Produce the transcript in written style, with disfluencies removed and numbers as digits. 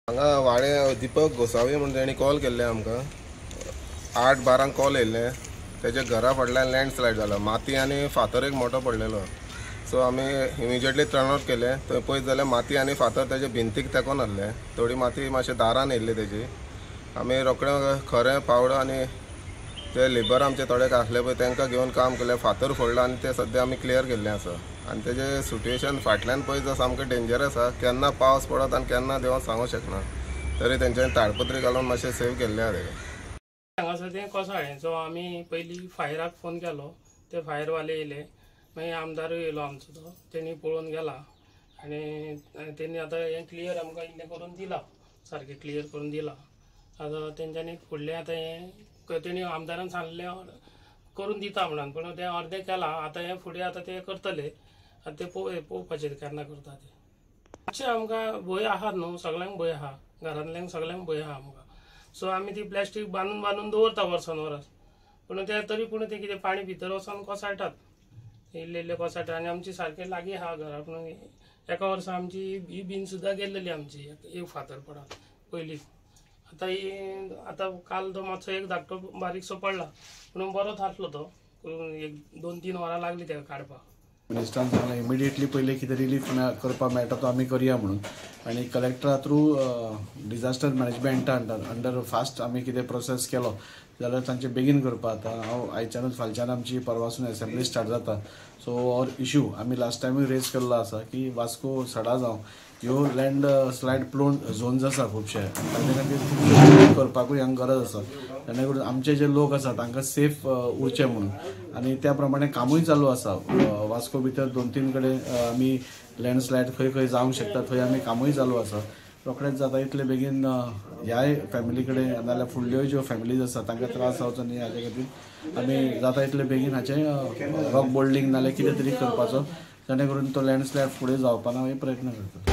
हांगा वाडे दीपक गोसावी म्हणून तेणी कॉल केल्ले आमकां 8:12 कॉल येयल्ले. तेच्या घरा फाटल्यान लँडस्लायड जाला, माती आनी फातर एक मोठो पडलेलो. सो आमी इमिजिएटली टर्न आउट केले. थंय पळयत जाल्यार माती आनी फातर तेजे भिंतीक तेकोन आहले. थोडी माती मातशे दारान येयल्ली तेजी. आमी रोखडे खरें पावडो आनी ते लेबर आमचे थोडे आसले पळय तांकां घेवन काम केलें. फातर फोडला आनी ते सद्या आमी क्लियर केल्लें आसा. आनी तेजें सिट्युएशन फाटल्यान पळयत जाल्यार सामकें डेंजरस आसा. केन्ना पावस पडत आनी केन्ना देंवत सांगूंक शकना. तरी तेंच्यांनी ताडपत्री घालून मातशें सेव केल्लें आसा तेका. हांगासर तें कोसळ्ळें. सो आमी पयलीं फायराक फोन केलो, ते फायरवाले येयले, मागीर आमदारूय येयलो आमचो, तो तेणी पळोवन गेला आनी तेणी आतां हें क्लियर आमकां इल्लें करून दिलां, सारकें क्लियर करून दिलां. आतां तेंच्यांनी फुडलें आतां हें तेणी आमदारान सांगलें करून दिता म्हणून, पूण तें अर्दें केलां. आतां हें फुडें आतां ते करतले. आतां ते पळोवपाचें केन्ना करता तें. मातशें आमकां भंय आहा न्हू, सगळ्यांक भंय आहा, घरांतल्यांक सगळ्यांक भंय आहा आमकां. सो आमी ती प्लास्टीक बांदून बांदून दवरता वर्सान वर्स, पूण ते तरी पूण तें कितें पाणी भितर वचोन कोसळटात, इल्ले इल्ले कोसळटात. आनी आमची सारकें लागीं आहा घरा, पूण एका वर्सा आमची ही बीन सुद्दां गेल्लेली आमची एक फातर पडत पयलीं. आतां ही आतां काल तो मातसो एक धाकटो बारीकसो पडला, पूण बरो थारलो तो. एक 2-3 वरां लागली तेका काडपाक. मिनिस्टरान सांगलें इमिडिएटली पयलीं कितें रिलीफ करपाक मेळटा तो आमी करया म्हणून. आनी कलेक्टरा थ्रू डिजास्टर मॅनेजमेंटा अंडर फास्ट आमी कितें प्रोसेस केलो जाल्यार तांचे बेगीन करपाक. आतां हांव आयच्यानूच फालच्यान आमची परवासून एसेंब्ली स्टार्ट जाता. सो हो इशू आमी लास्ट टायमूय रेज केल्लो आसा की वास्को सडा जावं ह्यो लँड स्लायड प्लोन झोन्स आसा खुबशे, तांचे खातीर खुबशे करपाकूय हांगा गरज आसा, जेणे करून आमचे जे लोक आसा तांकां सेफ उरचें म्हणून. आनी त्या प्रमाणे कामूय चालू आसा. वास्को भितर 2-3 कडेन आमी लँडस्लायड खंय खंय जावंक शकता थंय आमी कामूय चालू आसा. रोखडेंच जाता इतले बेगीन ह्याय फॅमिली कडेन नाजाल्यार फुडल्यो ज्यो फॅमिलीज आसा तांकां त्रास जावचो न्ही हाजे खातीर आमी जाता इतले बेगीन हाचें रॉक बोल्डिंग नाजाल्यार कितें तरी करपाचो, जेणे करून तो लँडस्लायड फुडें जावपा ना हे प्रयत्न करता.